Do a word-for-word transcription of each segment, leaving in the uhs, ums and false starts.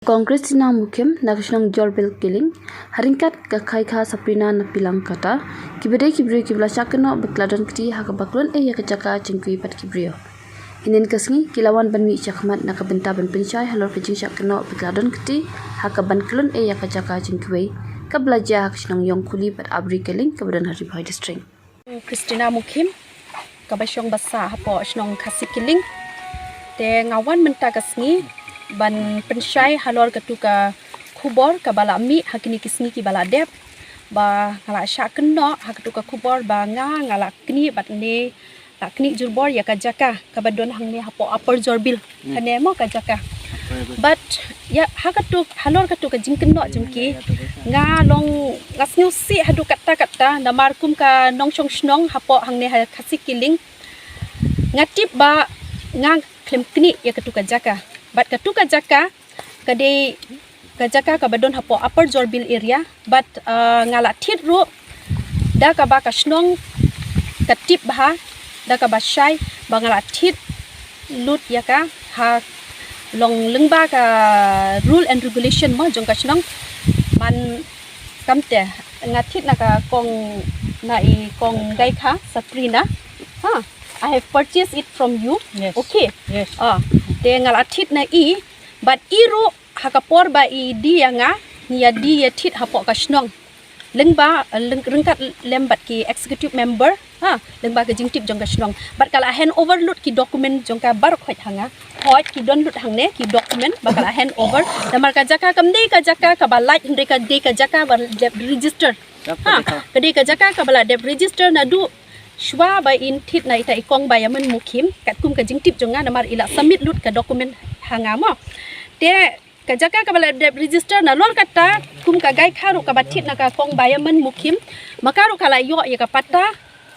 Kong Christina Mukhim na ka shnong Jorbil Killing, ha ryngkat ka Gaikha Sabrina Nabilang Kata, kiba dei ki briew kiba la shah kynnoh ba ki la don kti ha kaba klun eh ïa ka jaka jong kiwei pat ki briew. Hynnin ka sngi ki la wan ban mih shakhmat na ka bynta ban pynshai halor ka jingshah kynnoh ba ki la don kti ha kaban klun eh ïa ka jaka jong kiwei, kaba la jia ha ka shnong Ïongkhuli bad Abri Killing kaba don ha Ri Bhoi District. Christina Mukhim, kaba shong basa hapoh shnong Khasi Killing. Te nga wan mynta ka sngi ban pynshai halor katu ka khubor kaba la mih ha kine ki sngi kiba la dep, ba nga la shah kynnoh ha katu ka khubor ba nga, nga la knieh bad ne la knieh jurbor ïa ka jaka kaba don hangne hapoh Upper Jorbil. Kane mo ka jaka. But ïa, ha katu, halor katu ka jingkynnoh jong ki, nga long, nga sngewsih haduh katta katta, namar kum ka nongshong shnong hapoh hangne ha Khasi Killing, nga tip ba nga khlem knieh ïa katu ka jaka. But katu ka jaka ka dei ka jaka kaba don hapoh Upper Jorbil area, but, uh, nga la thied ruh da kaba ka shnong ka tip bha, da kaba shai, ba nga la thied lut ïa ka, ha long lyngba ka rule and regulation mo jong ka shnong. Man kamte, nga thied na ka kong, na i kong Gaikha Sabrina. Ha, I have purchased it from you. Yes. Okay. Yes. Ah, te nga la thied na i, but i ruh ha ka por ba i die ïa nga, ngi ïa die ïa thied hapoh ka shnong. Lyngba, eh, lyng-, ryngkat lem bad ki executive member, ha, lyngba ka jingtip jong ka shnong. Bad ka la hand over lut ki document jong ka baroh khoit ha nga. Khoit ki don lut hangne ki document ba ka la hand over. Namar ka jaka kam dei ka jaka kaba lait, hynrei ka dei ka jaka ba dep register. Ha, ka dei ka jaka kaba la dep register naduh shwa ba in thied na ita i kong Bayaman Mukhim, katkum ka jingtip jong nga, namar i la submit lut ka document ha nga mo. Te ka jaka kaba la dep register, nalor kata kum ka Gaikha ruh kaba thied na ka kong Bayaman Mukhim, ma ka ruh ka la ïoh ïa ka patta,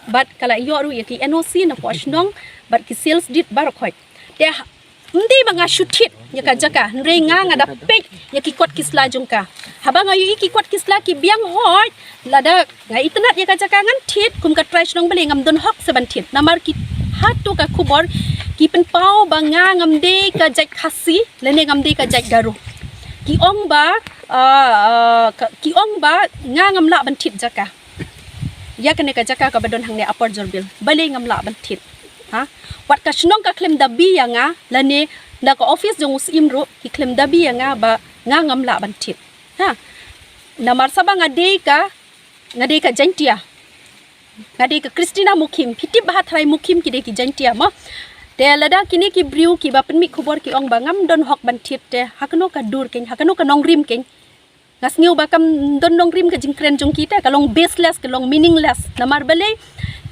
bad ka la ïoh ruh ïa ki N O C napoh shnong, bad ki sales deed baroh khoit. Te ha-, ym dei ba nga shu thied ïa ka jaka, hynrei nga, nga da peit ïa ki kot ki sla jong ka. Haba nga ïohi ki kot ki sla ki biang hoi, lada nga itynnad ïa ka jaka ngan thied, kum ka trai shnong balei ngam don hok sa ban thied. Namar ki, hato ka khubor ki pynpaw ba nga ngam dei ka jait Khasi, lane ngam dei ka jait Garo. Ki ong ba, ah, ah, ka, ki ong ba nga ngam lah ban thied jaka ïa kane ka jaka kaba don hangne Upper Jorbil. Balei ngam lah ban thied? Ha? Wat ka shnong ka khlem dabi ïa nga, lane na ka office jong u Syiem ruh ki khlem dabi ïa nga ba nga ngam lah ban thied. Ha? Namar sa ba nga dei ka, nga dei ka Jaintia. Nga dei ka Christina Mukhim, phi tip ba ha trai Mukhim ki dei ki Jaintia mo. Te lada kine ki briew kiba pynmih khubor ki ong ba ngam don hok ban thied, te ha kano ka dur kein, ha kano ka nongrim kein. Nga sngew ba kam don nongrim ka jingkren jong ki, te ka long baseless, ka long meaningless. Namar balei,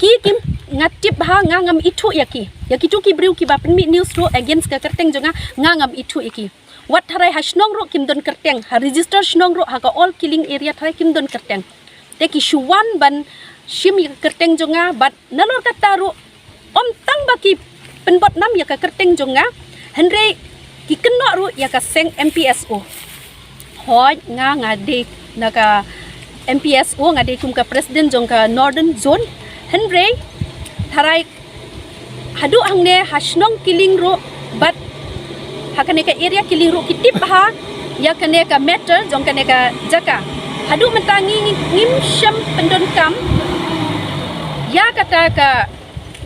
ki kim, nga tip ba nga ngam ithuh ïa ki. Ïa kitu ki briew kiba pynmih news ruh against ka kyrteng jong nga, nga ngam ithuh ïa ki. Wat tharai ha shnong ruh kim don kyrteng, ha register shnong ruh, ha ka All Killing area tharai kim don kyrteng. Te ki shu wan ban shim ïa ka kyrteng jong nga, bad nalor kata ruh, ym tang ba ki pynbodnam ïa ka kyrteng jong nga, hynrei ki kynnoh ruh ïa ka seng M P S O. Hoi, nga, nga dei na ka M P S O, nga dei kum ka president jong ka Northern Zone. Hynrei tharai haduh hangne ha shnong Killing ruh bad ha kane ka area Killing ruh ki tip bha ïa kane ka matter jong kane ka jaka. Haduh mynta ngi, ngi, ngim shym pyndonkam ïa kata ka,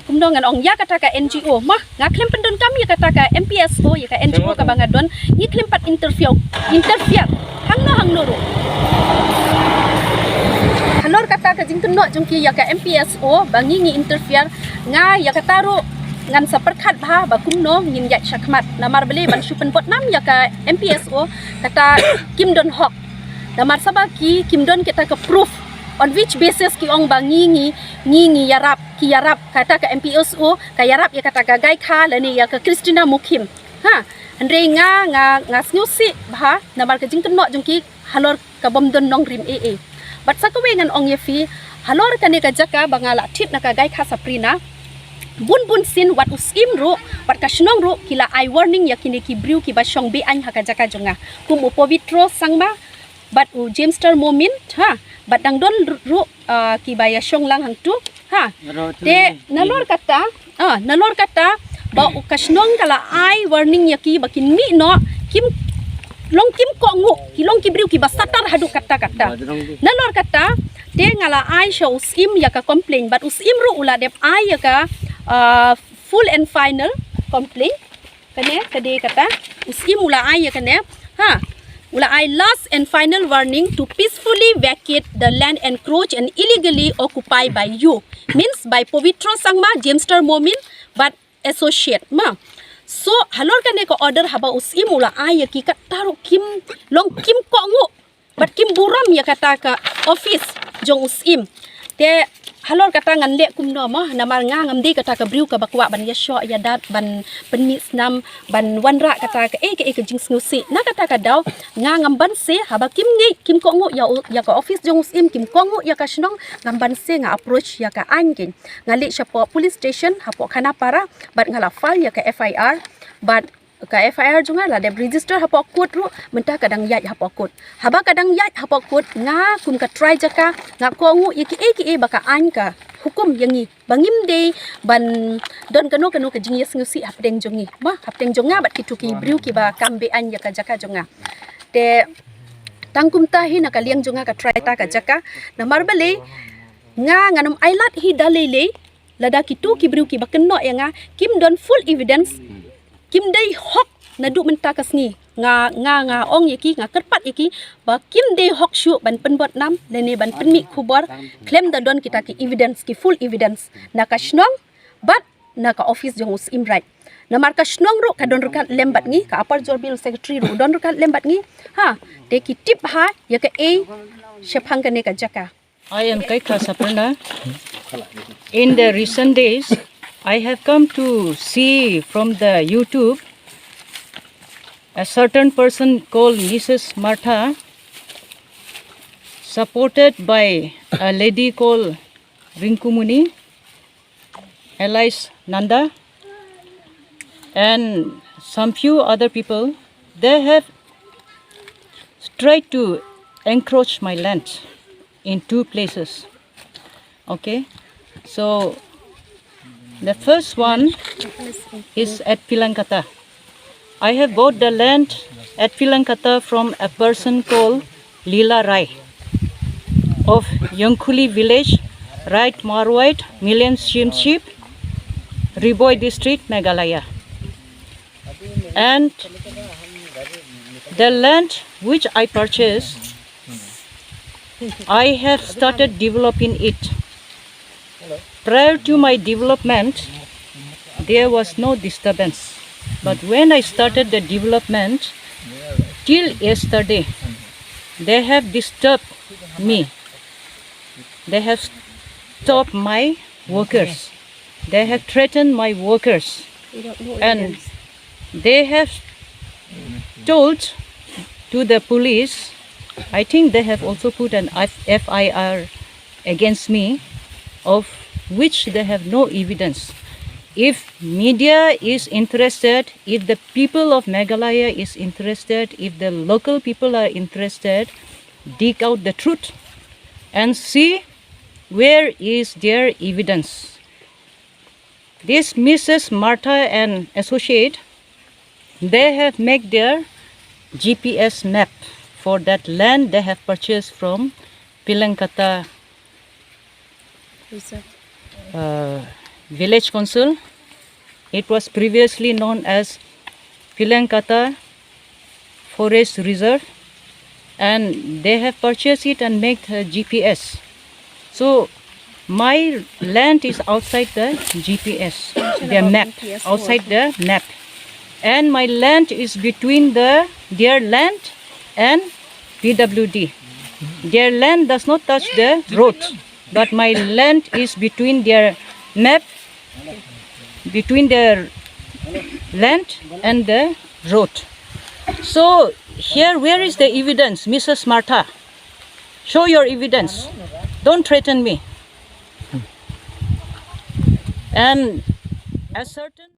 kumno ngan ong, ïa kata ka N G O. Mah, nga khlem pyndonkam ïa kata ka M P S O, ïa ka N G O kaba nga don, ngi khlem pat interfere, interfere hangno hangno ruh. Halor kata ka jingkynnoh jong ki ïa ka M P S O ba ngi ngi interfere, nga ïa kata ruh ngan sa pyrkhat bha ba kumno ngin ïaid shakhmat. Namar balei ban shu pynbodnam ïa ka M P S O, kata kim don hok. Namar sa ba ki kim don kita ka proof on which basis ki ong ba ngi ngi, ngi ngi ïarap, ki ïarap, kata ka M P S O ka ïarap ïa kata ka Gaikha lane ïa ka Christina Mukhim. Ha, hynrei nga, nga, nga sngewsih bha namar ka jingkynnoh jong ki halor ka bym don nongrim ei ei. Bad sa kawei ngan ong ïa phi, halor kane ka jaka ba nga la thied na ka Gaikha Sabrina, bun bun sien wat u Syiem ruh, wat ka shnong ruh, ki la ai warning ïa kine ki briew kiba shong be-aiñ ha ka jaka jong nga. Kum u Pavitro Sangma, bad u James Ter Momin, ha, bad dang don ruh, ah, kiba ïa shong lang hangtu, ha. Te nalor kata, ah, nalor kata ba u ka shnong ka la ai warning ïa ki ba kin mih noh, kim, long kim kohnguh, ki long ki briew kiba satar haduh katta katta. Nalor kata, te nga la ai sha u Syiem ïa ka complaint, bad u Syiem ruh u la dep ai ïa ka, ah, full and final complaint. Kane, ka dei kata, u Syiem u la ai ïa kane, ha, u la ai last and final warning to peacefully vacate the land encroached and illegally occupied by you, means by Pavitra Sangma, James Star Momin, bad associate, ma. So, halor kane ka order haba u Syiem u la ai ïa ki, kata ruh kim long kim kohnguh, bad kim burom ïa kata ka office jong u Syiem. Te halor kata ngan leh kumno, ma, namar nga ngam dei kata ka briew kaba kwah ban ïashoh ïadat, ban pynmih snam, ban wanrah kata kaei kaei ka jingsngewsih. Na kata ka daw, nga ngam banse, haba kim ngeit, kim kohnguh ïa u, ïa ka office jong u Syiem, kim kohnguh ïa ka shnong, ngam banse, nga approach ïa ka aiñ kein. Nga leit shapoh police station hapoh Khanapara, bad nga la file ïa ka F I R, bad ka F I R jong nga la dep register hapoh court ruh, mynta ka dang ïaid hapoh court. Haba ka dang ïaid hapoh court, nga kum ka trai jaka, nga kohnguh ïa kiei kiei ba ka aiñ ka hukum ïa ngi, ba ngim dei ban don kano kano ka jingïasngewsih hapdeng jong ngi, ma, hapdeng jong nga bad kito ki briew kiba kam be-aiñ ïa ka jaka jong nga. Te tang kumta hi na ka liang jong nga ka trai ta ka jaka, namar balei, nga ngan ym ailad hi da lei lei, lada kito ki briew kiba kynnoh ïa nga kim don full evidence, kim dei hok. Naduh mynta ka sngi nga, nga, nga ong ïa ki, nga kyrpad ïa ki ba kim dei hok shuh ban pynbud nam lane ban pynmih khubor khlem da don kita ki evidence, ki full evidence na ka shnong bad na ka office jong u Syiem, right? Namar ka shnong ruh ka don ryngkat lem bad ngi, ka Upper Jor Bill Secretary ruh don ryngkat lem bad ngi. Ha, te ki tip bha ïa kaei shaphang kane ka jaka. I am Kaitha Saprena. In the recent days, I have come to see from the YouTube a certain person called Missus Martha, supported by a lady called Rinkumuni, alias Nanda, and some few other people. They have tried to encroach my land in two places. Okay, so the first one is at Pilangkata. I have bought the land at Pilangkata from a person called Lila Rai of Yongkhuli village, Right Marwait, Million Shimship, Ri Bhoi district, Meghalaya. And the land which I purchased, I have started developing it. Prior to my development, there was no disturbance. But when I started the development, till yesterday, they have disturbed me. They have stopped my workers. They have threatened my workers. And they have told to the police, I think they have also put an F I R against me, of which they have no evidence. If media is interested, if the people of Meghalaya is interested, if the local people are interested, dig out the truth and see where is their evidence. This Missus Martha and associate, they have make their G P S map for that land they have purchased from Pilangkata, uh, Village Council. It was previously known as Pilangkata Forest Reserve, and they have purchased it and make the G P S. So my land is outside the G P S, their map, outside the map. And my land is between the, their land and P W D. Their land does not touch the road, but my land is between their map, between their land and the road. So here, where is the evidence, Missus Martha? Show your evidence. Don't threaten me. And a certain